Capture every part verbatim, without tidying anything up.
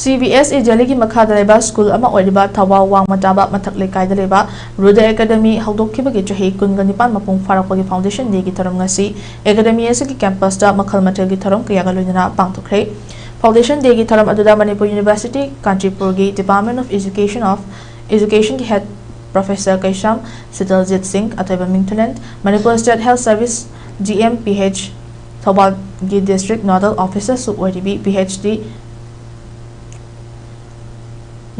C B S E ꯗꯦꯜꯂꯤꯒꯤ ꯃꯈꯥꯗ ꯂꯩꯕ ꯁ꯭ꯀꯨꯜ ꯑꯃ ꯑꯣꯏꯔꯤꯕ ꯊꯧꯕꯥꯜ ꯋꯥꯡꯃ ꯇꯥꯕ ꯃꯊꯛ ꯂꯩꯀꯥꯏꯗ ꯂꯩꯕ ꯔꯨꯗ ꯑꯦꯀꯥꯗꯃꯤ ꯍꯧꯗꯣꯛꯈꯤꯕꯒꯤ ꯆꯍꯤ ꯀꯨꯟꯒ ꯅꯤꯄꯥꯟ ꯃꯄꯨꯡ ꯐꯥꯔꯛꯄꯒꯤ ꯐꯥꯎꯟꯗꯦꯁꯟ ꯗꯦꯒꯤ ꯊꯧꯔꯝ ꯉꯁꯤ ꯑꯦꯀꯥꯗꯃꯤ ꯑꯁꯤꯒꯤ ꯀꯦꯝꯄꯁꯇ ꯃꯈꯜ ꯃꯊꯦꯜꯒꯤ ꯊꯧꯔꯝ ꯀꯌꯥꯒ ꯂꯣꯏꯅꯅ ꯄꯥꯡꯊꯣꯛꯈ꯭ꯔꯦ꯫ ꯐꯥꯎꯟꯗꯦꯁꯟ ꯗꯦꯒꯤ ꯊꯧꯔꯝ ꯑꯗꯨꯗ ꯃꯅꯤꯄꯨꯔ ꯌꯨꯅꯤꯚꯔꯁꯤꯇꯤ ꯀꯥꯟꯆꯤꯄꯨꯔꯒꯤ Department of Education of Educationꯒꯤ head professor ꯀꯩꯁꯥꯝ ꯁꯤꯇꯜꯖꯤꯠ ꯁꯤꯡ, ꯑꯊꯣꯏꯕ ꯃꯤꯡꯊꯨꯂꯦꯟ, Manipur State Health Service D M P H ꯊꯧꯕꯥꯜꯒꯤ district nodal officerꯁꯨ ꯑꯣꯏꯔꯤꯕꯤ P H D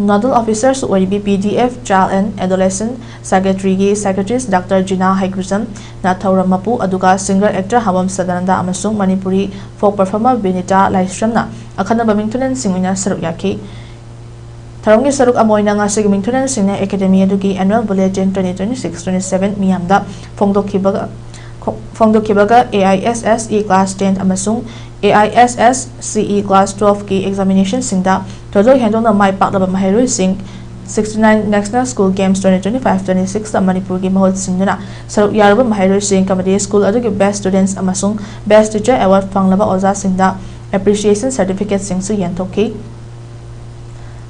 nodal officerꯁꯨ ꯑꯣꯏꯔꯤꯕꯤ P D F Child and Adolescent Psychiatryꯒꯤ psychiatrist Doctor ꯖꯤꯅꯥ ꯍꯩꯀ꯭ꯔꯨꯖꯝꯅ ꯊꯧꯔꯝ ꯃꯄꯨ, ꯑꯗꯨꯒ singer actor ꯍꯥꯕꯝ ꯁꯗꯥꯅꯟꯗ ꯑꯃꯁꯨꯡ ꯃꯅꯤꯄꯨꯔꯤ folk performer ꯕꯤꯅꯤꯇꯥ ꯂꯥꯏꯁ꯭ꯔꯝꯅ ꯑꯈꯟꯅꯕ ꯃꯤꯡꯊꯨꯂꯦꯟꯁꯤꯡ ꯑꯣꯏꯅ ꯁꯔꯨꯛ ꯌꯥꯈꯤ꯫ ꯊꯧꯔꯝꯒꯤ ꯁꯔꯨꯛ ꯑꯃ ꯑꯣꯏꯅ ꯉꯁꯤꯒꯤ ꯃꯤꯡꯊꯨꯂꯦꯟꯁꯤꯡꯅ ꯑꯦꯀꯥꯗꯃꯤ ꯑꯗꯨꯒꯤ annual bulletin twenty twenty-six twenty-seven ꯃꯤꯌꯥꯝꯗ ꯐꯣꯡꯗꯣꯛꯈꯤꯕꯒ, ꯐꯣꯡꯗꯣꯛꯈꯤꯕꯒ, A I S S E class ten ꯑꯃꯁꯨꯡ A I S S C E class twelveꯀꯤ examinationꯁꯤꯡꯗ ꯊꯣꯏꯗꯣꯛ ꯍꯦꯟꯗꯣꯛꯅ ꯃꯥꯏ ꯄꯥꯛꯂꯕ ꯃꯍꯩꯔꯣꯏꯁꯤꯡ sixty-nine National School Games twenty twenty-five twenty-sixꯇ ꯃꯅꯤꯄꯨꯔꯒꯤ ꯃꯍꯨꯠ ꯁꯤꯟꯗꯨꯅ ꯁꯔꯨꯛ ꯌꯥꯔꯨꯕ ꯃꯍꯩꯔꯣꯏꯁꯤꯡ ꯑꯃꯗꯤ ꯁ꯭ꯀꯨꯜ ꯑꯗꯨꯒꯤ best students ꯑꯃꯁꯨꯡ best teacher award ꯐꯪꯂꯕ ꯑꯣꯖꯥꯁꯤꯡꯗ appreciation certificateꯁꯤꯡꯁꯨ ꯌꯦꯟꯊꯣꯛꯈꯤ꯫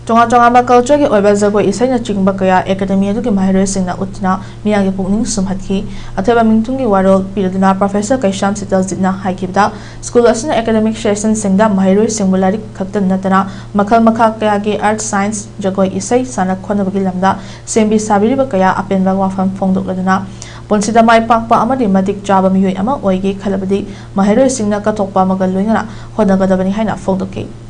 ꯇꯣꯉꯥꯟ ꯇꯣꯉꯥꯟꯕ cultureꯒꯤ ꯑꯣꯏꯕ ꯖꯒꯣꯏ ꯏꯁꯩꯅꯆꯤꯡꯕ ꯀꯌꯥ ꯑꯦꯀꯥꯗꯃꯤ ꯑꯗꯨꯒꯤ ꯃꯍꯩꯔꯣꯏꯁꯤꯡꯅ ꯎꯠꯇꯨꯅ ꯃꯤꯌꯥꯝꯒꯤ ꯄꯨꯛꯅꯤꯡ ꯁꯨꯝꯍꯠꯈꯤ꯫ ꯑꯊꯣꯏꯕ ꯃꯤꯡꯊꯨꯡꯒꯤ ꯋꯥꯔꯣꯜ ꯄꯤꯔꯗꯨꯅ professor ꯀꯩꯁꯥꯝ ꯁꯤꯇꯜꯖꯤꯠꯅ ꯍꯥꯏꯈꯤꯕꯗ, ꯁ꯭ꯀꯨꯜ ꯑꯁꯤꯅ academic sessionꯁꯤꯡꯗ ꯃꯍꯩꯔꯣꯏꯁꯤꯡꯕꯨ ꯂꯥꯏꯔꯤꯛ ꯈꯛꯇ ꯅꯠꯇꯅ ꯃꯈꯜ ꯃꯈꯥ ꯀꯌꯥꯒꯤ art, science, ꯖꯒꯣꯏ, ꯏꯁꯩ, ꯁꯥꯟꯅ ꯈꯣꯠꯅꯕꯒꯤ ꯂꯝꯗ ꯁꯦꯝꯕꯤ ꯁꯥꯕꯤꯔꯤꯕ ꯀꯌꯥ ꯑꯄꯦꯟꯕ ꯋꯥꯐꯝ ꯐꯣꯡꯗꯣꯛꯂꯗꯨꯅ ꯄꯨꯟꯁꯤꯗ ꯃꯥꯏ ꯄꯥꯛꯄ ꯑꯃꯗꯤ ꯃꯇꯤꯛ ꯆꯥꯕ ꯃꯤꯑꯣꯏ ꯑꯃ ꯑꯣꯏꯒꯦ ꯈꯜꯂꯕꯗꯤ ꯃꯍꯩꯔꯣꯏꯁꯤꯡꯅ ꯀꯠꯊꯣꯛꯄ ꯑꯃꯒ ꯂꯣꯏꯅꯅ ꯍꯣꯠꯅꯒꯗꯕꯅꯤ ꯍꯥꯏꯅ ꯐꯣꯡꯗꯣꯛꯈꯤ꯫